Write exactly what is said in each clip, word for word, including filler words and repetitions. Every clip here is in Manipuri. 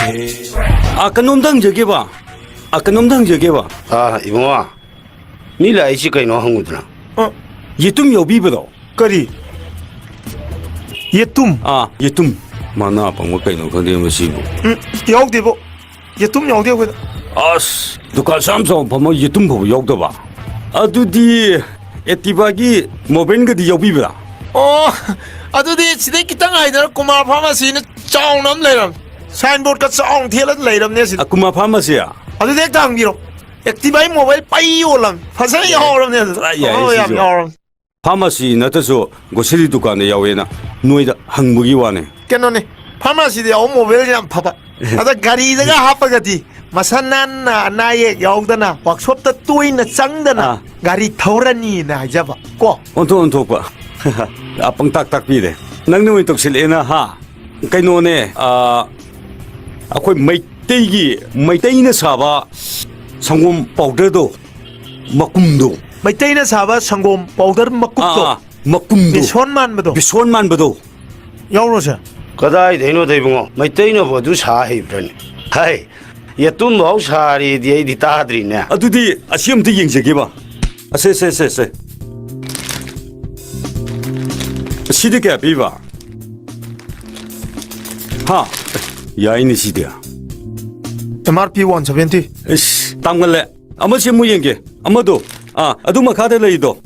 ꯑ, ꯀꯩꯅꯣꯝꯇ ꯍꯪꯖꯒꯦꯕ꯫ ꯑ, ꯀꯩꯅꯣꯝꯇ ꯍꯪꯖꯒꯦꯕ꯫ ꯑꯥ, ꯏꯕꯨꯡꯉꯣ, ꯃꯤ ꯂꯥꯛꯏꯁꯤ ꯀꯩꯅꯣ ꯍꯪꯉꯨꯗꯅ꯫ ꯑ, ꯌꯦꯇꯨꯝ ꯌꯥꯎꯕꯤꯕꯗꯣ? ꯀꯔꯤ? ꯌꯦꯇꯨꯝ? ꯑꯥ, ꯌꯦꯇꯨꯝ꯫ ꯃꯅꯥ ꯄꯪꯕ ꯀꯩꯅꯣ ꯈꯪꯗꯦ ꯃꯁꯤꯕꯨ꯫ ꯎꯝ, ꯌꯥꯎꯗꯦꯕꯣ꯫ ꯌꯦꯇꯨꯝ ꯌꯥꯎꯗꯦ ꯑꯩꯈꯣꯏꯗ꯫ ꯑꯁ, ꯗꯨꯀꯥꯟ ꯁꯥꯝ ꯆꯥꯎ ꯐꯝꯃ ꯌꯦꯇꯨꯝ ꯐꯥꯎꯕ ꯌꯥꯎꯗꯕ? ꯑꯗꯨꯗꯤ Activa-ꯒꯤ mobile-ꯒꯗꯤ ꯌꯥꯎꯕꯤꯕ꯭ꯔꯥ? ꯑꯣ, ꯑꯗꯨꯗꯤ ꯁꯤꯗꯩ ꯈꯤꯇꯪ ꯍꯥꯏꯗꯔ ꯀꯨꯃꯥꯔ ꯐꯥꯔꯃꯥꯁꯤꯅ ꯆꯥꯎꯅ ꯑꯃ ꯂꯩꯔꯝ꯫ Signboard-ꯀ ꯆꯥꯎꯅ ꯊꯦꯠꯂ ꯂꯩꯔꯝꯅꯦ ꯁꯤꯗ꯫ ꯑ, ꯀꯨꯃꯥꯔ ꯐꯥꯔꯃꯥꯁꯤ? ꯑꯗꯨꯗ ꯍꯦꯛꯇ ꯍꯪꯕꯤꯔꯣ꯫ Activa-ꯒꯤ mobile ꯄꯩ ꯌꯣꯜꯂꯝ꯫ ꯐꯖꯅ ꯌꯥꯏ꯫ ꯌꯥꯎꯔꯝꯅꯦ ꯑꯗꯨꯗ꯫ ꯄꯨꯔꯥ ꯌꯥꯏ ꯑꯐꯕ ꯌꯥꯝ ꯁꯤꯁꯨ꯫ ꯌꯥꯎꯔꯝ꯫ ꯐꯥꯔꯃꯥꯁꯤ ꯅꯠꯇ꯭ꯔꯁꯨ ꯒ꯭ꯔꯣꯁꯔꯤ ꯗꯨꯀꯥꯟꯗ ꯌꯥꯎꯋꯦꯅ ꯅꯣꯏꯗ ꯍꯪꯕꯒꯤ ꯋꯥꯅꯦ꯫ ꯀꯩꯅꯣꯅꯦ, ꯐꯥꯔꯃꯥꯁꯤꯗ ꯌꯥꯎꯕ mobile ꯌꯥꯝ ꯐꯕ꯫ ꯑꯗ ꯒꯥꯔꯤꯗꯒ ꯍꯥꯞꯄꯒꯗꯤ ꯃꯁꯥ ꯅꯥꯟꯅ, ꯑꯅꯥ ꯑꯌꯦꯛ ꯌꯥꯎꯗꯅ, workshop-ꯇ ꯇꯣꯏꯅ ꯆꯪꯗꯅ ꯑꯥ꯫ ꯒꯥꯔꯤ ꯊꯧꯔꯅꯤꯅ ꯍꯥꯏꯖꯕ ꯀꯣ꯫ ꯑꯣꯟꯊꯣꯛ ꯑꯣꯟꯊꯣꯛꯄ꯫ ꯑ, ꯄꯪꯇꯥꯛ ꯇꯥꯛꯄꯤꯔꯦ꯫ ꯅꯪꯅ ꯑꯣꯏꯅ ꯇꯧꯁꯤꯜꯂꯛꯑꯦꯅ, ꯍꯥ? ꯀꯩꯅꯣꯅꯦ, ꯑ, ꯑꯩꯈꯣꯏ ꯃꯩꯇꯩꯒꯤ, ꯃꯩꯇꯩꯅ ꯁꯥꯕ ꯁꯪꯒꯣꯝ powder-ꯗꯣ, ꯃꯀꯨꯝꯗꯣ꯫ ꯃꯩꯇꯩꯅ ꯁꯥꯕ ꯁꯪꯒꯣꯝ powder ꯃꯀꯨꯞꯇꯣ꯫ ꯑꯥ, ꯑꯥ, ꯃꯀꯨꯝꯗꯣ꯫ ꯕꯦꯁꯣꯟ ꯃꯥꯟꯕꯗꯣ꯫ ꯕꯦꯁꯣꯟ ꯃꯥꯟꯕꯗꯣ꯫ ꯌꯥꯎꯔꯣꯁꯦ꯫ ꯀꯗꯥꯏꯗꯩꯅꯣꯗ ꯏꯕꯨꯡꯉꯣ? ꯃꯩꯇꯩꯅꯕꯨ ꯑꯗꯨ ꯁꯥ ꯍꯩꯕ꯭ꯔꯅꯦ? ꯍꯥꯏ, ꯌꯦꯇꯨꯝꯐꯥꯎ ꯁꯥꯔꯤꯗꯤ ꯑꯩꯗꯤ ꯇꯥꯗ꯭ꯔꯤꯅꯦ꯫ ꯑꯗꯨꯗꯤ ꯑꯁꯤ ꯑꯝꯇ ꯌꯦꯡꯖꯒꯦꯕ꯫ ꯑꯁꯦ, ꯁꯦ, ꯁꯦ, ꯁꯦ꯫ ꯁꯤꯗꯤ ꯀꯌꯥ ꯄꯤꯕ? ꯍꯥ? ꯌꯥꯏꯅꯦ ꯁꯤꯗꯤ꯫ M R P one seventy꯫ ꯏꯁ, ꯇꯥꯡꯃꯜꯂꯦ꯫ ꯑꯃ ꯁꯦꯝꯃꯨ ꯌꯦꯡꯒꯦ꯫ ꯑꯃꯗꯣ꯫ ꯑꯥ, ꯑꯗꯨ ꯃꯈꯥꯗ ꯂꯩꯗꯣ꯫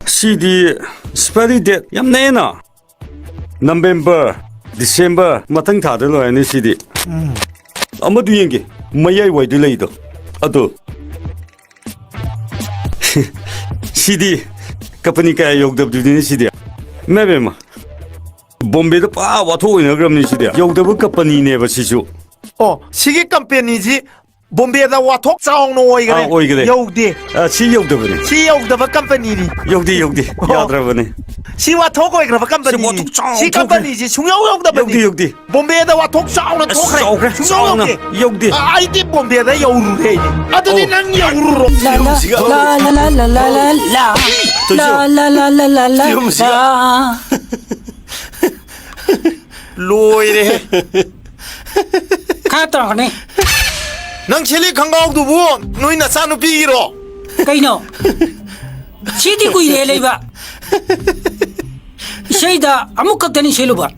ꯁꯤꯗꯤ expiry date ꯌꯥꯝ ꯅꯛꯑꯦꯅ꯫ November, December, ꯃꯊꯪ ꯊꯥꯗ ꯂꯣꯏꯔꯅꯤ ꯁꯤꯗꯤ꯫ ꯎꯝ꯫ ꯑꯃꯗꯨ ꯌꯦꯡꯒꯦ, ꯃꯌꯥꯏ ꯋꯥꯏꯗ ꯂꯩꯗꯣ꯫ ꯑꯗꯨ꯫ ꯁꯤꯗꯤ company ꯀꯌꯥ ꯌꯧꯗꯕꯗꯨꯅꯤꯅꯦ ꯁꯤꯗꯤ꯫ ꯏꯃꯥ ꯏꯕꯦꯝꯃ꯫ ꯕꯣꯝꯕꯦꯗ ꯄꯨꯔꯥ ꯋꯥꯊꯣꯛ ꯑꯣꯏꯅꯈ꯭ꯔꯕꯅꯤ ꯁꯤꯗꯤ꯫ ꯌꯧꯗꯕ company-ꯅꯦꯕ ꯁꯤꯁꯨ꯫ ꯑꯣ, ꯁꯤꯒꯤ company-ꯁꯤ ꯕꯣꯝꯕꯦꯗ ꯋꯥꯊꯣꯛ ꯆꯥꯎꯅ ꯑꯣꯏꯈ꯭ꯔꯦ꯫ ꯑꯥ, ꯑꯣꯏꯈ꯭ꯔꯦ꯫ ꯌꯧꯗꯦ꯫ ꯑꯥ, ꯁꯤ ꯌꯧꯗꯕꯅꯤ꯫ ꯁꯤ ꯌꯧꯗꯕ company-ꯅꯤ꯫ ꯌꯧꯗꯦ, ꯌꯧꯗꯦ꯫ ꯑꯣ꯫ ꯌꯥꯗ꯭ꯔꯕꯅꯤ꯫ ꯁꯤ ꯋꯥꯊꯣꯛ ꯑꯣꯏꯈ꯭ꯔꯕ ꯁꯤ company-ꯅꯤ꯫ ꯋꯥꯊꯣꯛ ꯆꯥꯎꯅ ꯁꯤ ꯊꯣꯛꯈ꯭ꯔꯦ꯫ Company-ꯁꯤ ꯁꯨꯡꯌꯧ ꯌꯧꯗꯕꯅꯤ꯫ ꯌꯧꯗꯦ, ꯌꯧꯗꯦ꯫ ꯕꯣꯝꯕꯦꯗ ꯋꯥꯊꯣꯛ ꯆꯥꯎꯅ ꯑꯁ, ꯊꯣꯛꯈ꯭ꯔꯦ꯫ ꯆꯥꯎꯈ꯭ꯔꯦ꯫ ꯁꯨꯡꯌꯧ ꯆꯥꯎꯅ ꯌꯧꯗꯦ꯫ ꯌꯧꯗꯦ꯫ ꯑ, ꯑꯩꯗꯤ ꯕꯣꯝꯕꯦꯗ ꯌꯧꯔꯨꯔꯦ ꯑꯩꯗꯤ꯫ ꯑꯗꯨꯗꯤ ꯑꯣ꯫ ꯅꯪ ꯌꯧꯔꯨꯔꯣ꯫ ꯇꯧꯁꯤꯒ꯫ ꯇꯧꯁꯤꯒ꯫ ꯂꯣꯏꯔꯦꯍꯦ꯫ ꯈꯔ ꯇꯧꯔꯛꯀꯅꯤ꯫ ꯅꯪ ꯁꯦꯠꯂꯤ ꯈꯪꯒꯥꯎꯗꯨꯕꯨ ꯅꯣꯏ ꯅꯆꯥꯅꯨꯄꯤꯒꯤꯔꯣ? ꯀꯩꯅꯣ? ꯁꯤꯗꯤ ꯀꯨꯏꯔꯦ ꯂꯩꯕ꯫ ꯏꯁꯩꯗ ꯑꯃꯨꯛ ꯈꯛꯇꯅꯤ ꯁꯦꯠꯂꯨꯕ꯫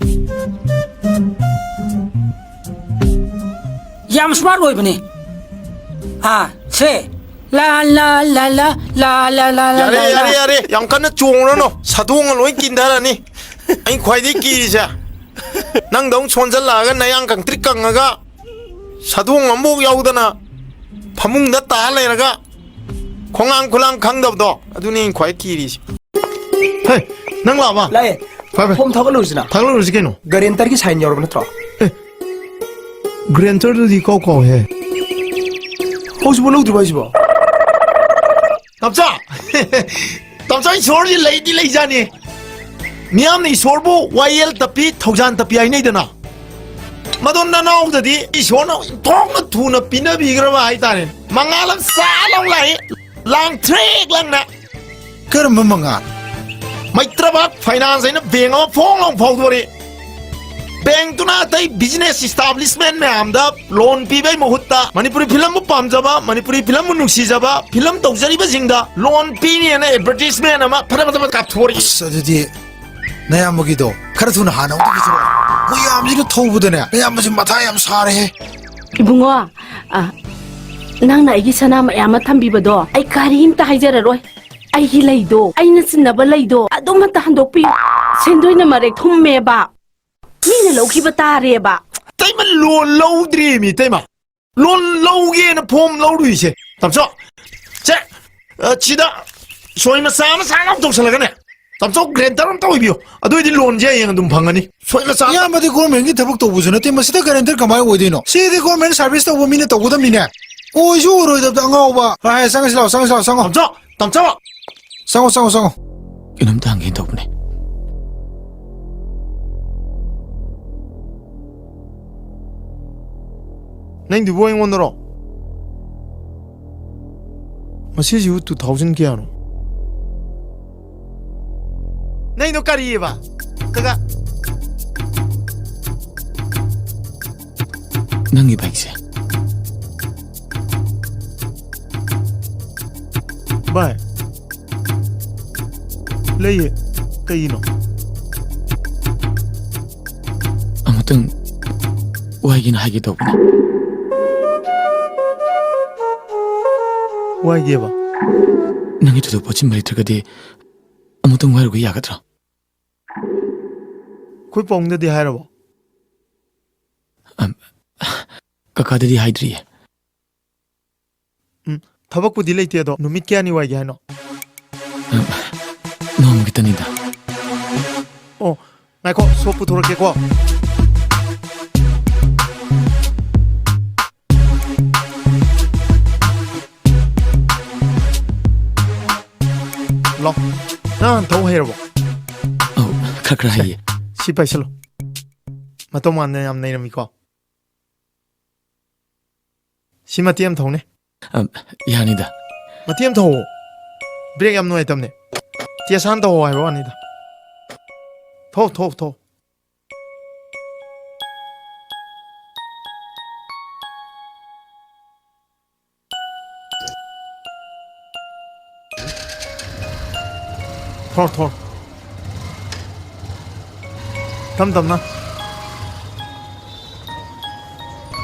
ꯌꯥꯝ smart ꯑꯣꯏꯕꯅꯦ꯫ ꯑꯥ, ꯁꯦ꯫ ꯂꯥ, ꯂꯥ, ꯂꯥ, ꯂꯥ, ꯂꯥ, ꯂꯥ, ꯂꯥ, ꯂꯥ, ꯌꯥꯔꯦ, ꯂꯥ, ꯂꯥ꯫ ꯌꯥꯔꯦ, ꯌꯥꯔꯦ꯫ ꯌꯥꯝ ꯀꯟꯅ ꯆꯣꯡꯉꯨꯔꯅꯨ꯫ ꯁꯥꯗꯣꯡꯅ ꯂꯣꯏ ꯀꯤꯟꯊꯔꯅꯤ꯫ ꯑꯩ ꯈ꯭ꯋꯥꯏꯗꯒꯤ ꯀꯤꯔꯤꯁꯦ꯫ ꯅꯪꯗꯧ ꯁꯣꯟꯖꯜꯂꯛꯑꯒ ꯅꯌꯥꯡ ꯀꯪꯇ꯭ꯔꯤꯛ ꯀꯪꯉꯒ ꯁꯥꯗꯣꯡ ꯑꯃꯐꯥꯎ ꯌꯥꯎꯗꯅ ꯐꯃꯨꯡꯗ ꯇꯥ ꯂꯩꯔꯒ ꯈꯣꯡꯉꯥꯡ ꯈꯨꯂꯥꯡ ꯈꯪꯗꯕꯗꯣ, ꯑꯗꯨꯅꯤ ꯑꯩꯅ ꯈ꯭ꯋꯥꯏ ꯀꯤꯔꯤꯁꯦ꯫ ꯍꯦ, ꯅꯪ ꯂꯥꯛꯑꯕ? ꯂꯥꯛꯑꯦ꯫ ꯐꯔꯦ, ꯐꯔꯦ꯫ Form ꯊꯥꯒꯠꯂꯨꯔꯁꯤꯅ꯫ ꯊꯥꯒꯠꯂꯨꯔꯁꯤ ꯀꯩꯅꯣ꯫ Guarantorꯒꯤ sign ꯌꯥꯎꯔꯕ ꯅꯠꯇ꯭ꯔꯣ? ꯑꯦ, guarantorꯗꯨꯗꯤ ꯏꯀꯥꯎ ꯀꯥꯎꯍꯦ꯫ ꯍꯧꯖꯤꯛꯐꯥꯎ ꯂꯧꯗ꯭ꯔꯤꯕꯣ ꯍꯥꯏꯁꯤꯕꯣ? ꯇꯥꯃꯣꯆꯥ! ꯇꯥꯃꯣꯆꯥ, ꯏꯁꯣꯔꯁꯤ ꯂꯩꯗꯤ ꯂꯩꯖꯥꯠꯅꯤ꯫ ꯃꯤꯌꯥꯝꯅ ꯏꯁꯣꯔꯕꯨ ꯋꯥꯌꯦꯜ ꯇꯞꯄꯤ, ꯊꯧꯖꯥꯟ ꯇꯞꯄꯤ ꯍꯥꯏꯅꯩꯗꯅ꯫ ꯃꯗꯣ ꯅꯅꯥꯎꯗꯗꯤ ꯏꯁꯣꯔꯅ ꯏꯟꯊꯣꯛꯅ ꯊꯨꯅ ꯄꯤꯅꯕꯤꯈ꯭ꯔꯕ ꯍꯥꯏꯇꯥꯔꯦ꯫ ꯃꯉꯥꯜ ꯑꯃ ꯆꯥ ꯂꯥꯎ ꯂꯥꯛꯏ, ꯂꯥꯡ ꯊ꯭ꯔꯤꯛ ꯂꯪꯅ꯫ ꯀꯔꯝꯕ ꯃꯉꯥꯜ? ꯃꯩꯇ꯭ꯔꯕꯥꯛ Finance ꯍꯥꯏꯅ bank ꯑꯃ ꯐꯣꯡ ꯂꯥꯎ ꯐꯥꯎꯗꯣꯔꯛꯏ꯫ Bankꯇꯨꯅ ꯑꯇꯩ business establishment ꯃꯌꯥꯝꯗ loan ꯄꯤꯕꯩ ꯃꯍꯨꯠꯇ ꯃꯅꯤꯄꯨꯔꯤ filmꯕꯨ ꯄꯥꯝꯖꯕ, ꯃꯅꯤꯄꯨꯔꯤ filmꯕꯨ ꯅꯨꯡꯁꯤꯖꯕ, film ꯇꯧꯖꯔꯤꯕꯁꯤꯡꯗ loan ꯄꯤꯅꯦꯅ advertisement ꯑꯃ ꯐꯠ ꯐꯠ ꯐꯠ ꯀꯥꯞꯊꯣꯔꯛꯏ꯫ ꯑꯁ, ꯑꯗꯨꯗꯤ ꯅꯌꯥꯝꯕꯒꯤꯗꯣ ꯈꯔ ꯊꯨꯅ ꯍꯥꯟꯅ ꯑꯃꯨꯛꯇ ꯄꯤꯊꯣꯔꯛꯑꯣ꯫ ꯃꯌꯥꯝꯁꯤꯅ ꯊꯧꯕꯗꯅꯦ, ꯅꯌꯥꯝꯕꯁꯦ ꯃꯊꯥ ꯌꯥꯝ ꯁꯥꯔꯦꯍꯦ꯫ ꯏꯕꯨꯡꯉꯣ, ꯑ, ꯅꯪꯅ ꯑꯩꯒꯤ ꯁꯅꯥ ꯃꯌꯥꯝ ꯑꯃ ꯊꯝꯕꯤꯕꯗꯣ ꯑꯩ ꯀꯔꯤꯝꯇ ꯍꯥꯏꯖꯔꯔꯣꯏ꯫ ꯑꯩꯒꯤ ꯂꯩꯗꯣ, ꯑꯩꯅ ꯆꯤꯟꯅꯕ ꯂꯩꯗꯣ ꯑꯗꯨꯃꯠꯇ ꯍꯟꯗꯣꯛꯄꯤꯌꯨ꯫ ꯁꯦꯟꯗꯣꯏꯅ ꯃꯔꯦꯛ ꯊꯨꯝꯃꯦꯕ꯫ ꯃꯤꯅ ꯂꯧꯈꯤꯕ ꯇꯥꯔꯦꯕ꯫ ꯏꯇꯩꯃ, loan ꯂꯧꯗ꯭ꯔꯤꯃꯤ, ꯏꯇꯩꯃ꯫ Loan ꯂꯧꯒꯦꯅ form ꯂꯧꯔꯨꯏꯁꯦ꯫ ꯇꯥꯃꯣꯆꯧ, ꯁꯦ, ꯑ, ꯁꯤꯗ ꯁꯣꯏ ꯃꯆꯥ ꯑꯃ ꯆꯥꯅꯕ ꯇꯧꯁꯜꯂꯒꯅꯦ꯫ ꯇꯥꯃꯣꯆꯧ, guarantor ꯑꯝꯇ ꯑꯣꯏꯕꯤꯌꯨ꯫ ꯑꯗꯨꯑꯣꯏꯗꯤ loanꯁꯦ ꯍꯌꯦꯡ ꯑꯗꯨꯝ ꯐꯪꯉꯅꯤ꯫ ꯁꯣꯏ ꯃꯆꯥ ꯑꯝꯇ꯫ ꯏꯌꯥꯝꯕꯗꯤ governmentꯀꯤ ꯊꯕꯛ ꯇꯧꯕꯁꯨ ꯅꯠꯇꯦ, ꯃꯁꯤꯗ guarantor ꯀꯃꯥꯏꯅ ꯑꯣꯏꯗꯣꯏꯅꯣ? ꯁꯤꯗꯤ government service ꯇꯧꯕ ꯃꯤꯅ ꯇꯧꯒꯗꯕꯅꯤꯅꯦ꯫ ꯑꯣꯏꯁꯨ ꯑꯣꯏꯔꯣꯏꯗꯕꯗ ꯑꯉꯥꯎꯕ꯫ ꯍꯣꯏ, ꯍꯣꯏ, ꯆꯪꯉꯁꯤ ꯂꯥꯛꯑꯣ, ꯆꯪꯉꯁꯤ ꯂꯥꯛꯑꯣ, ꯆꯪꯉꯣ꯫ ꯇꯥꯃꯣꯆꯧ, ꯇꯥꯃꯣꯆꯧ꯫ ꯆꯪꯉꯣ, ꯆꯪꯉꯣ, ꯆꯪꯉꯣ꯫ ꯀꯩꯅꯣꯝꯇ ꯍꯪꯒꯦ ꯇꯧꯕꯅꯦ꯫ ꯅꯪꯗꯨꯕꯨ ꯑꯩꯉꯣꯟꯗꯔꯣ? ꯃꯁꯤꯁꯤꯕꯨ two thousand ꯀꯌꯥꯅꯣ? ꯅꯪꯗꯣ ꯀꯔꯤꯑꯕ? ꯀꯀꯥ꯫ ꯅꯪꯒꯤ ꯕꯥꯏꯛꯁꯦ꯫ ꯚꯥꯏ, ꯂꯩꯌꯦ꯫ ꯀꯩꯒꯤꯅꯣ? ꯑꯃꯨꯛꯇꯪ ꯋꯥꯏꯒꯦꯅ ꯍꯥꯏꯒꯦ ꯇꯧꯕꯅꯤ꯫ ꯋꯥꯏꯒꯦꯕ? ꯅꯪꯒꯤ ꯊꯣꯏꯗꯣꯛꯄ ꯑꯆꯤꯟꯕ ꯂꯩꯇ꯭ꯔꯒꯗꯤ ꯑꯃꯨꯛꯇꯪ ꯋꯥꯏꯔꯨꯕ ꯌꯥꯒꯗ꯭ꯔꯥ? ꯑꯩꯈꯣꯏ ꯄꯥꯕꯨꯡꯗꯗꯤ ꯍꯥꯏꯔꯕꯣ? ꯑꯝ, ꯀꯀꯥꯗꯗꯤ ꯍꯥꯏꯗ꯭ꯔꯤꯌꯦ꯫ ꯎꯝ, ꯊꯕꯛꯄꯨꯗꯤ ꯂꯩꯇꯦ, ꯑꯗꯣ ꯅꯨꯃꯤꯠ ꯀꯌꯥꯅꯤ ꯋꯥꯏꯒꯦ ꯍꯥꯏꯅꯣ? ꯎꯝ, ꯅꯣꯡꯃ ꯈꯤꯇꯅꯤꯗ꯫ ꯑꯣ, ꯉꯥꯏꯈꯣ, ꯁꯣꯞ ꯄꯨꯊꯣꯔꯛꯀꯦꯀꯣ꯫ ꯂꯥꯎ, ꯅꯪ ꯍꯥꯟꯅ ꯊꯧ ꯍꯩꯔꯕꯣ? ꯑꯧ, ꯈꯔ ꯈꯔ ꯁꯦ, ꯍꯩꯌꯦ꯫ ꯁꯤ ꯄꯥꯏꯁꯜꯂꯣ꯫ ꯃꯇꯧ ꯃꯥꯟꯗꯅ ꯌꯥꯝ ꯅꯩꯔꯝꯃꯤꯀꯣ꯫ ꯁꯤ ꯃꯇꯦꯛ ꯑꯃ ꯊꯧꯅꯦ꯫ ꯑ, ꯌꯥꯅꯤꯗ꯫ ꯃꯇꯦꯛ ꯑꯃ ꯊꯧꯑꯣ꯫ ꯕ꯭ꯔꯦꯛ ꯌꯥꯝ ꯅꯨꯡꯉꯥꯏꯇꯕꯅꯦ꯫ ꯇꯦꯁ ꯍꯥꯟꯅ ꯇꯧꯍꯧ ꯍꯥꯏꯕ ꯋꯥꯅꯤꯗ꯫ ꯊꯧ, ꯊꯧ, ꯊꯧ꯫ ꯊꯧ, ꯊꯧ꯫ ꯇꯞ ꯇꯞꯅ꯫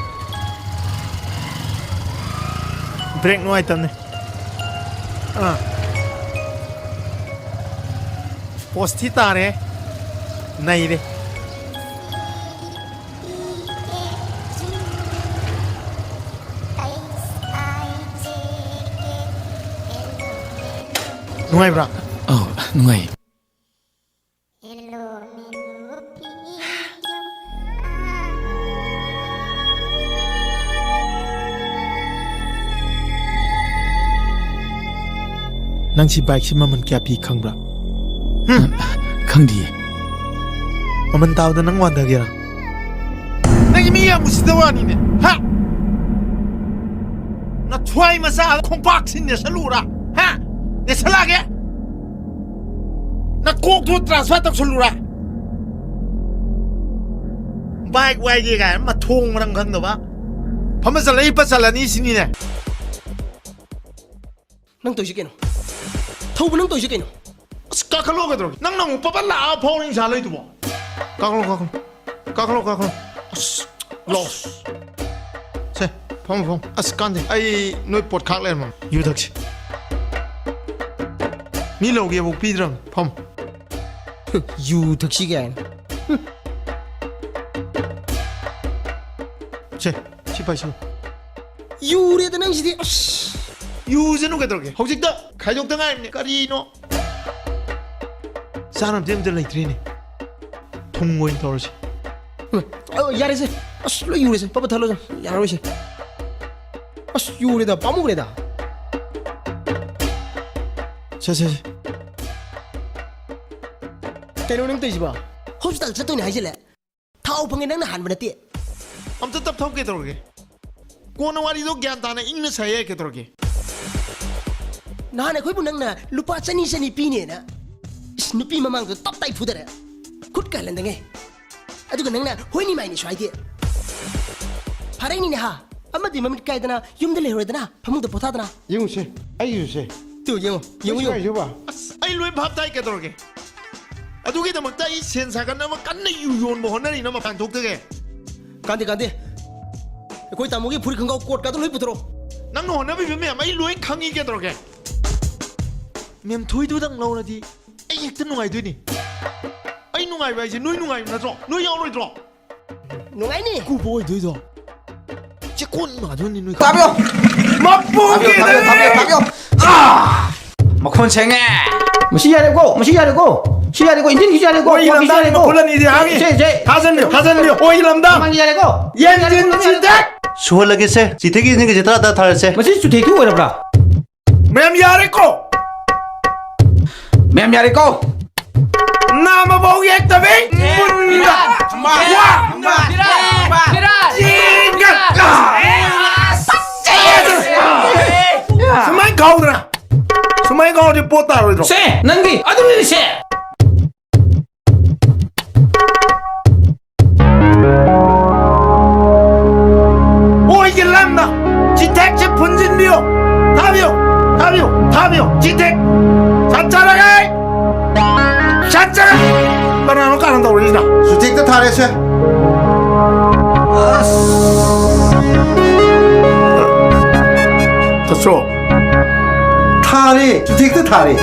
ꯕ꯭ꯔꯦꯛ ꯅꯨꯡꯉꯥꯏꯇꯕꯅꯦ꯫ ꯑꯥ꯫ ꯄꯣꯁ ꯊꯤ ꯇꯥꯔꯦ꯫ ꯅꯩꯔꯦ꯫ ꯅꯨꯡꯉꯥꯏꯕ꯭ꯔꯥ? ꯑꯧ, ꯅꯨꯡꯉꯥꯏ꯫ ꯅꯪ ꯁꯤ ꯕꯥꯏꯛꯁꯤ ꯃꯃꯜ ꯀꯌꯥ ꯄꯤ ꯈꯪꯕ꯭ꯔꯥ? ꯍꯨꯝ? ꯈꯪꯗꯤꯌꯦ꯫ ꯃꯃꯜ ꯇꯥꯕꯗ ꯅꯪ ꯋꯥꯟꯊꯒꯦꯔꯥ? ꯅꯪꯒꯤ ꯃꯤ ꯌꯥꯝ ꯎꯁꯤꯠꯇꯕ ꯋꯥꯅꯤꯅꯦ, ꯍꯥ? ꯅꯊ꯭ꯋꯥꯏ ꯃꯆꯥ ꯈꯣꯡꯄꯥꯛꯁꯤ ꯅꯦꯠꯁꯜꯂꯨꯔꯥ? ꯍꯥ? ꯅꯦꯠꯁꯜꯂꯛꯑꯒꯦ? ꯅꯀꯣꯛꯇꯨ ꯇ꯭ꯔꯥꯟꯁꯐꯔ ꯇꯧꯁꯜꯂꯨꯔꯥ? ꯕꯥꯏꯛ ꯋꯥꯏꯒꯦ ꯀꯥꯏꯅ ꯃꯊꯣꯡ ꯃꯔꯝ ꯈꯪꯗꯕ꯫ ꯐꯝꯕ ꯆꯠꯂ ꯍꯤꯞꯄ ꯆꯠꯂꯅꯤ ꯁꯤꯅꯤꯅꯦ꯫ ꯅꯪ ꯇꯧꯔꯤꯁꯤ ꯀꯩꯅꯣ? ꯊꯧꯕ ꯅꯪ ꯇꯧꯔꯤꯁꯤ ꯀꯩꯅꯣ? ꯑꯁ, ꯀꯥꯈꯠꯂꯣ ꯀꯩꯗꯧꯔꯒꯦ? ꯅꯪꯅ ꯑꯃꯨꯛ ꯄꯕꯠ ꯂꯥꯛꯑ ꯐꯥꯎꯔꯤꯡ ꯁꯥ ꯂꯩꯗꯨꯕꯣ? ꯀꯥꯈꯠꯂꯣ, ꯀꯥꯈꯠꯂꯣ꯫ ꯀꯥꯈꯠꯂꯣ, ꯀꯥꯈꯠꯂꯣ꯫ ꯑꯁ, ꯂꯥꯛꯑꯣ꯫ ꯁꯦ, ꯐꯝꯃꯣ, ꯐꯝꯃꯣ꯫ ꯑꯁ, ꯀꯥꯟꯗꯦ꯫ ꯑꯩ ꯅꯣꯏ ꯄꯣꯠ ꯈꯥꯛ ꯂꯩꯔꯝꯃꯝꯅꯦ꯫ ꯌꯨ ꯊꯛꯁꯤ꯫ ꯃꯤ ꯂꯧꯒꯦꯕꯨ ꯄꯤꯗ꯭ꯔꯕꯅꯦ꯫ ꯐꯝꯃꯣ꯫ ꯌꯨ ꯊꯛꯁꯤ ꯀꯥꯏꯅ꯫ ꯁꯦ, ꯁꯤ ꯄꯥꯏꯁꯤ꯫ ꯌꯨꯔꯦꯗ ꯅꯪꯁꯤꯗꯤ, ꯑꯁ꯫ ꯌꯨꯖꯅꯨ ꯀꯩꯗꯧꯔꯒꯦ? ꯍꯧꯖꯤꯛꯇ ꯈꯥꯏꯗꯣꯛꯇ ꯉꯥꯏꯔꯤꯕꯅꯦ꯫ ꯀꯔꯤꯅꯣ? ꯆꯥꯅꯕꯗꯤ ꯑꯝꯇ ꯂꯩꯇ꯭ꯔꯦꯅꯦ꯫ ꯊꯨꯝ ꯑꯣꯏꯅ ꯇꯧꯔꯁꯤ꯫ ꯎꯝ, ꯑ, ꯌꯥꯔꯦꯁꯦ꯫ ꯑꯁ, ꯂꯣꯏ ꯌꯨꯔꯦꯁꯦ꯫ ꯄꯠ ꯄꯠ ꯊꯠꯂꯣꯁꯦ꯫ ꯌꯥꯔꯔꯣꯏꯁꯦ꯫ ꯑꯁ, ꯌꯨꯔꯦꯗ, ꯄꯥꯝꯃꯨꯔꯦꯗ꯫ ꯁꯦ, ꯁꯦ, ꯁꯦ꯫ ꯀꯩꯅꯣ ꯅꯪ ꯇꯧꯔꯤꯁꯤꯕꯣ? ꯍꯣꯁꯄꯤꯇꯥꯜ ꯆꯠꯇꯣꯏꯅꯦ ꯍꯥꯏꯖꯤꯜꯂꯦ꯫ ꯊꯥꯎ ꯐꯪꯉꯦ, ꯅꯪꯅ ꯍꯥꯟꯕ ꯅꯠꯇꯦ꯫ ꯑꯝꯇ ꯇꯞꯊꯧ ꯀꯩꯗꯧꯔꯒꯦ? ꯀꯣꯟꯅ ꯋꯥꯔꯤꯗꯣ ꯒ꯭ꯌꯥꯟ ꯇꯥꯅ ꯏꯪꯅ ꯁꯥ ꯌꯥꯏ ꯀꯩꯗꯧꯔꯒꯦ? ꯅꯍꯥꯟ ꯑꯩꯈꯣꯏꯕꯨ ꯅꯪꯅ ꯂꯨꯄꯥ ꯆꯅꯤ ꯆꯅꯤ ꯄꯤꯅꯦꯅ, ꯏꯁ, ꯅꯨꯄꯤ ꯃꯃꯥꯡꯗ ꯇꯞ ꯇꯥꯏ ꯐꯨꯗꯔꯦ꯫ ꯈꯨꯠꯀ ꯍꯜꯍꯟꯗꯉꯩ꯫ ꯑꯗꯨꯒ ꯅꯪꯅ ꯍꯣꯏꯅꯤ ꯃꯥꯏꯅꯤꯁꯨ ꯍꯥꯏꯗꯦ꯫ ꯐꯔꯦꯅꯤꯅꯦ ꯍꯥ? ꯑꯃꯗꯤ ꯃꯃꯤꯠ ꯀꯥꯏꯗꯅ ꯌꯨꯝꯗ ꯂꯩꯍꯧꯔꯦꯗꯅ, ꯐꯃꯨꯡꯗ ꯄꯣꯊꯥꯗꯅ꯫ ꯌꯦꯡꯉꯨꯁꯦ, ꯑꯩꯒꯤꯁꯨ ꯁꯦ꯫ ꯇꯨ ꯌꯦꯡꯉꯣ, ꯌꯦꯡꯉꯣ, ꯌꯦꯡꯉꯣ꯫ ꯍꯥꯏꯁꯤꯕꯣ? ꯑꯁ, ꯑꯩ ꯂꯣꯏ ꯚꯥꯞ ꯇꯥꯏ ꯀꯩꯗꯧꯔꯒꯦ? ꯑꯗꯨꯒꯤꯗꯃꯛꯇ ꯑꯩ ꯁꯦꯟ ꯁꯥꯒꯠꯅꯕ ꯀꯟꯅ ꯌꯨ ꯌꯣꯟꯕ ꯍꯣꯠꯅꯔꯤꯅ ꯃꯄꯥꯟ ꯊꯣꯛꯇꯒꯦ꯫ ꯀꯥꯟꯗꯦ, ꯀꯥꯟꯗꯦ꯫ ꯑꯩꯈꯣꯏ ꯇꯥꯃꯣꯒꯤ ꯐꯨꯔꯤꯠ ꯈꯣꯡꯒ꯭ꯔꯥꯎ ꯀꯣꯠꯀꯥꯗꯣ ꯂꯣꯏ ꯄꯨꯊꯣꯔꯛꯑꯣ꯫ ꯅꯪꯅ ꯍꯣꯠꯅꯕꯤꯕ ꯃꯌꯥꯝ ꯑꯩ ꯂꯣꯏ ꯈꯪꯉꯤ ꯀꯩꯗꯧꯔꯒꯦ? ꯃꯦꯝꯊꯣꯏꯗꯨꯗꯪ ꯂꯧꯔꯗꯤ ꯑꯩ ꯍꯦꯛꯇ ꯅꯨꯡꯉꯥꯏꯗꯣꯏꯅꯤ꯫ ꯑꯩ ꯅꯨꯡꯉꯥꯏꯕ ꯍꯥꯏꯁꯦ ꯅꯣꯏ ꯅꯨꯡꯉꯥꯏꯕ ꯅꯠꯇ꯭ꯔꯣ? ꯅꯣꯏ ꯌꯥꯎꯔꯣꯏꯗ꯭ꯔꯣ? ꯅꯨꯡꯉꯥꯏꯅꯤ꯫ ꯀꯨꯕ ꯑꯣꯏꯗꯣꯏꯗꯣ꯫ ꯆꯦꯀꯣꯟ ꯃꯥꯗꯣꯏꯅꯤ ꯅꯣꯏ꯫ ꯇꯥꯕꯤꯌꯣ꯫ ꯃꯄꯨꯒꯤ ꯇꯥꯕꯤꯌꯣ, ꯇꯥꯕꯤꯌꯣ, ꯇꯥꯕꯤꯌꯣ, ꯇꯥꯕꯤꯌꯣ꯫ ꯑꯥ! ꯃꯈꯣꯟ ꯁꯦꯡꯉꯦ꯫ ꯃꯁꯤ ꯌꯥꯔꯦꯀꯣ, ꯃꯁꯤ ꯌꯥꯔꯦꯀꯣ, ꯁꯤ ꯌꯥꯔꯦꯀꯣ, ꯏꯟꯖꯤꯟꯒꯤꯁꯨ ꯌꯥꯔꯦꯀꯣ, ꯑꯣꯏ ꯀꯣꯛꯀꯤꯁꯨ ꯂꯝꯗꯥꯡ ꯌꯥꯔꯦꯀꯣ꯫ ꯃꯈꯨꯜ ꯑꯅꯤꯗꯤ ꯍꯥꯡꯉꯤ꯫ ꯁꯦ, ꯁꯦ꯫ ꯊꯥꯖꯟꯕꯤꯌꯨ, ꯊꯥꯖꯟꯕꯤꯌꯨ꯫ ꯑꯣꯏ ꯂꯝꯗꯥꯡ꯫ ꯃꯃꯥꯡꯒꯤ ꯌꯥꯔꯦꯀꯣ? ꯌꯦꯟꯖꯤꯟ ꯌꯥꯔꯦꯀꯣ, ꯌꯥꯔꯦꯀꯣ꯫ ꯆꯤꯟꯊꯦꯛ꯫ ꯁꯨꯍꯜꯂꯒꯦꯁꯦ꯫ ꯆꯤꯊꯦꯛꯀꯤ ꯏꯟꯖꯤꯟꯒꯤꯁꯦ ꯇꯔꯥ ꯇꯔꯥ ꯊꯥꯔꯁꯦ꯫ ꯃꯁꯤ ꯆꯨꯊꯦꯛꯇꯨ ꯑꯣꯏꯔꯕ꯭ꯔꯥ? ꯃꯌꯥꯝ ꯌꯥꯔꯦꯀꯣ? ꯃꯌꯥꯝ ꯌꯥꯔꯦꯀꯣ? ꯅꯥꯃꯐꯥꯎ ꯌꯦꯛꯇꯕꯤ ꯃꯨꯟꯗ ꯋꯥ ꯆꯦꯡꯒ ꯁꯨꯃꯥꯏꯅ ꯈꯥꯎꯗꯅ ꯁꯨꯃꯥꯏꯅ ꯈꯥꯎꯗꯤ ꯄꯣꯠ ꯇꯥꯔꯣꯏꯗ꯭ꯔꯣ? ꯁꯦ, ꯅꯪꯒꯤ ꯑꯗꯨꯅꯤ ꯁꯦ꯫ ꯆꯤꯊꯦꯛꯁꯦ ꯐꯨꯟꯖꯤꯟꯕꯤꯌꯨ꯫ ꯊꯥꯕꯤꯌꯨ, ꯊꯥꯕꯤꯌꯨ, ꯊꯥꯕꯤꯌꯨ꯫ ꯆꯤꯊꯦꯛ꯫ ꯆꯠꯆꯔꯒꯦ꯫ ꯆꯠꯆꯔꯒꯦ꯫ ꯀꯅꯥꯅꯣ ꯀꯥꯔꯟ ꯇꯧꯔꯛꯏꯁꯤꯅ? ꯆꯤꯊꯦꯛꯇ ꯊꯥꯔꯦꯁꯦ꯫ ꯑꯁ꯫ ꯆꯠꯁ꯭ꯔꯣ? ꯊꯥꯔꯦ, ꯆꯤꯊꯦꯛꯇ ꯊꯥꯔꯦ꯫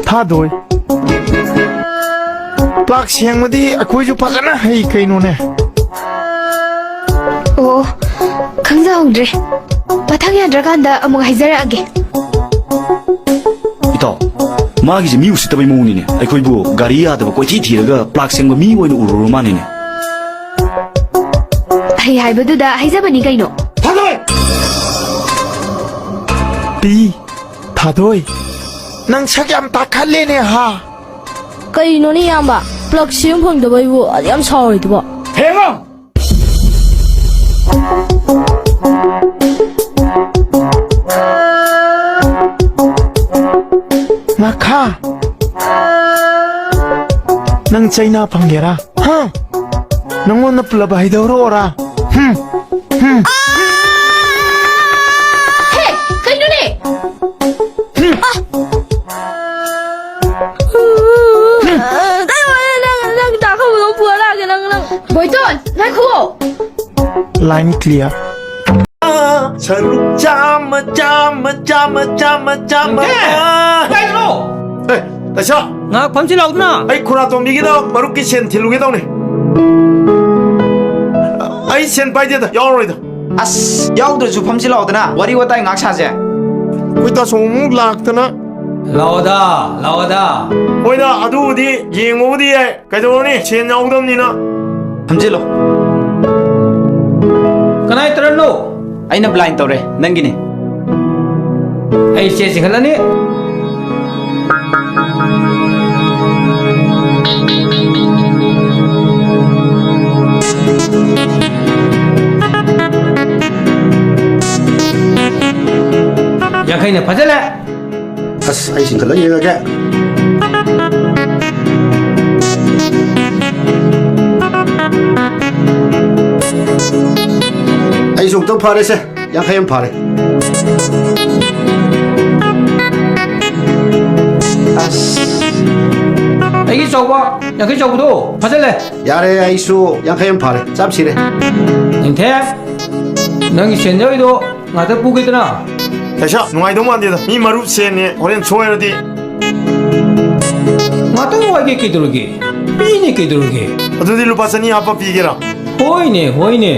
ꯊꯥꯗꯣꯏ꯫ ꯄ꯭ꯂꯥꯛ ꯁꯦꯡꯕꯗꯤ ꯑꯩꯈꯣꯏꯁꯨ ꯐꯖꯅ ꯍꯩ ꯀꯩꯅꯣꯅꯦ꯫ ꯑꯣ, ꯈꯪꯖꯍꯧꯗ꯭ꯔꯦ꯫ ꯃꯊꯪ ꯌꯥꯗ꯭ꯔꯀꯥꯟꯗ ꯑꯃꯨꯛ ꯍꯥꯏꯖꯔꯛꯑꯒꯦ꯫ ꯏꯇꯥꯎ, ꯃꯥꯒꯤꯁꯦ ꯃꯤ ꯎꯁꯤꯠꯇꯕꯩ ꯃꯑꯣꯡꯅꯤꯅꯦ꯫ ꯑꯩꯈꯣꯏꯕꯨ ꯒꯥꯔꯤ ꯌꯥꯗꯕ ꯀꯣꯏꯊꯤ ꯊꯤꯔꯒ ꯄ꯭ꯂꯥꯛ ꯁꯦꯡꯕ ꯃꯤ ꯑꯣꯏꯅ ꯎꯔꯨꯔ ꯃꯥꯅꯤꯅꯦ꯫ ꯍꯩ ꯍꯥꯏꯕꯗꯨꯗ ꯍꯩꯖꯕꯅꯤ ꯀꯩꯅꯣ꯫ ꯊꯥꯗꯣꯏ! ꯄꯤ, ꯊꯥꯗꯣꯏ, ꯅꯪ ꯁꯛ ꯌꯥꯝ ꯇꯥꯈꯠꯂꯦꯅꯦ ꯍꯥ? ꯀꯩꯅꯣꯅꯦ ꯏꯌꯥꯝꯕ, ꯄ꯭ꯂꯛ ꯁꯦꯝ ꯐꯪꯗꯕꯩꯕꯨ ꯑꯗꯨ ꯌꯥꯝ ꯁꯥꯎꯔꯤꯗꯨꯕꯣ? ꯍꯦꯡꯉꯣ! ꯉꯥꯈꯥ, ꯅꯪ ꯆꯩꯅꯥ ꯐꯪꯒꯦꯔꯥ? ꯍꯥ? ꯅꯪꯉꯣꯟꯗ ꯄꯨꯂꯞ ꯍꯩꯗꯧꯔꯛꯑꯣꯔꯥ? ꯍꯨꯝ, ꯍꯨꯝ꯫ ꯍꯦ, ꯀꯩꯅꯣꯅꯦ? ꯍꯨꯝ꯫ ꯀꯩꯅꯣꯅꯦ, ꯅꯪ, ꯅꯪ ꯇꯥꯛꯈꯕꯗꯣ ꯄꯨꯔꯛꯑꯒꯦ, ꯅꯪ, ꯅꯪ꯫ ꯕꯣꯏꯇꯣꯟ, ꯉꯥꯏꯈꯨꯑꯣ꯫ Line clear꯫ ꯁꯔꯨꯛ ꯆꯥꯝꯃ, ꯆꯥꯝꯃ, ꯆꯥꯝꯃ, ꯆꯥꯝꯃ, ꯆꯥꯝꯃ꯫ ꯀꯩꯅꯣ? ꯑꯦ, ꯇꯥꯏꯁꯥ! ꯉꯥꯏꯍꯥꯛ ꯐꯝꯁꯤ ꯂꯥꯎꯗꯅ꯫ ꯑꯩ ꯈꯨꯔꯥꯇꯣꯝꯕꯤꯒꯤꯗ ꯃꯔꯨꯞꯀꯤ ꯁꯦꯟ ꯊꯤꯜꯂꯨꯒꯦ ꯇꯧꯅꯤ꯫ ꯑꯩ ꯁꯦꯟ ꯄꯥꯏꯗꯦꯗ, ꯌꯥꯎꯔꯣꯏꯗ꯫ ꯑꯁ, ꯌꯥꯎꯗ꯭ꯔꯁꯨ ꯐꯝꯁꯤ ꯂꯥꯎꯗꯅ, ꯋꯥꯔꯤ ꯋꯥꯇꯥꯏ ꯉꯥꯏꯍꯥꯛ ꯁꯥꯁꯦ꯫ ꯑꯩꯈꯣꯏ ꯇꯥꯆꯧ ꯑꯃꯨꯛ ꯂꯥꯛꯇꯅ꯫ ꯂꯥꯛꯑꯣꯗ, ꯂꯥꯛꯑꯣꯗ꯫ ꯍꯣꯏꯗ, ꯑꯗꯨꯕꯨꯗꯤ ꯌꯦꯡꯉꯨꯕꯨꯗꯤ ꯌꯥꯏ꯫ ꯀꯩꯗꯧꯔꯨꯅꯤ? ꯁꯦꯟ ꯌꯥꯎꯗꯕꯅꯤꯅ꯫ ꯐꯝꯖꯤꯜꯂꯣ꯫ ꯀꯅꯥꯏ ꯇꯔꯟꯅꯣ? ꯑꯩꯅ blind ꯇꯧꯔꯦ, ꯅꯪꯒꯤꯅꯦ꯫ ꯑꯩ ꯆꯦ ꯆꯤꯡꯈꯠꯂꯅꯤ꯫ ꯑꯩꯅ ꯐꯖꯅ ꯑꯁ, ꯑꯩ ꯆꯤꯡꯈꯠꯂ ꯌꯦꯡꯉꯒꯦ꯫ ꯑꯩꯁꯨ ꯑꯃꯨꯛꯇꯪ ꯐꯥꯔꯦꯁꯦ꯫ ꯌꯥꯡꯈꯩ ꯑꯃ ꯐꯥꯔꯦ꯫ ꯑꯁ, ꯑꯩꯒꯤ ꯆꯥꯎꯕ, ꯌꯥꯡꯈꯩ ꯆꯥꯎꯕꯗꯣ ꯐꯖꯜꯂꯦ꯫ ꯌꯥꯔꯦ, ꯑꯩꯁꯨ ꯌꯥꯡꯈꯩ ꯑꯃ ꯐꯥꯔꯦ꯫ ꯆꯞ ꯁꯤꯔꯦ꯫ ꯅꯤꯡꯊꯦꯝ, ꯅꯪꯒꯤ ꯁꯦꯟꯖꯣꯏꯗꯣ ꯉꯥꯛꯇ ꯄꯨꯒꯦꯗꯅ꯫ ꯄꯩꯁꯥ ꯅꯨꯡꯉꯥꯏꯗꯧ ꯃꯥꯟꯗꯦꯗ꯫ ꯃꯤ ꯃꯔꯨꯞ ꯁꯦꯟꯅꯦ, ꯍꯣꯔꯦꯟ ꯁꯣꯏꯔꯗꯤ꯫ ꯉꯥꯛꯇꯪ ꯋꯥꯏꯒꯦ ꯀꯩꯗꯧꯔꯒꯦ? ꯄꯤꯅꯦ ꯀꯩꯗꯧꯔꯒꯦ? ꯑꯗꯨꯗꯤ ꯂꯨꯄꯥ ꯆꯅꯤ ꯍꯥꯞꯄ ꯄꯤꯒꯦꯔꯥ? ꯍꯣꯏꯅꯦ, ꯍꯣꯏꯅꯦ꯫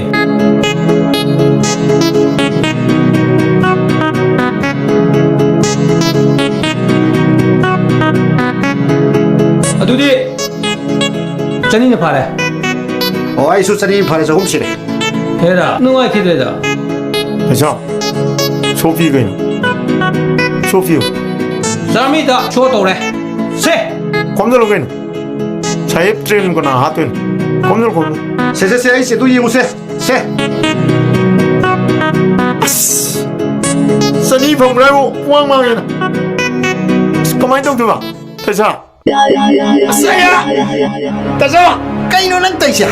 ꯑꯗꯨꯗꯤ ꯆꯅꯤꯅ ꯐꯥꯔꯦ꯫ ꯑꯣ, ꯑꯩꯁꯨ ꯆꯅꯤ ꯐꯥꯔꯦ, ꯆꯍꯨꯝ ꯁꯤꯔꯦ꯫ ꯍꯦꯔꯥ, ꯅꯨꯡꯉꯥꯏꯈꯤꯗ꯭ꯔꯦꯗ꯫ ꯄꯩꯁꯥ, ꯁꯣ ꯄꯤꯌꯨ ꯀꯩꯅꯣ? ꯁꯣ ꯄꯤꯌꯨ꯫ ꯆꯥꯃꯤꯗ ꯁꯣ ꯇꯧꯔꯦ꯫ ꯁꯦ! ꯈꯣꯝꯖꯜꯂꯨ ꯀꯩꯅꯣ? ꯁꯥꯍꯦꯕ ꯇ꯭ꯔꯦꯟ ꯀꯅꯥ ꯍꯥꯠꯇꯣꯏꯅꯣ? ꯈꯣꯝꯖꯜꯂꯨ, ꯈꯣꯝꯖꯜꯂꯨ꯫ ꯁꯦ, ꯁꯦ, ꯁꯦ, ꯑꯩ ꯆꯦꯗꯨ ꯌꯦꯡꯉꯨꯁꯦ꯫ ꯁꯦ! ꯑꯁ! ꯆꯅꯤ ꯐꯪꯕ꯭ꯔꯥ ꯍꯥꯏꯕꯨ ꯄꯨꯡꯃꯥꯡ ꯃꯥꯡꯉꯦꯅ꯫ ꯑꯁ, ꯀꯃꯥꯏꯅ ꯇꯧꯗꯣꯏꯕ? ꯄꯩꯁꯥ꯫ ꯑꯁ, ꯑꯌꯥ! ꯇꯥꯖꯥ! ꯀꯩꯅꯣ ꯅꯪ ꯇꯧꯏꯁꯦ?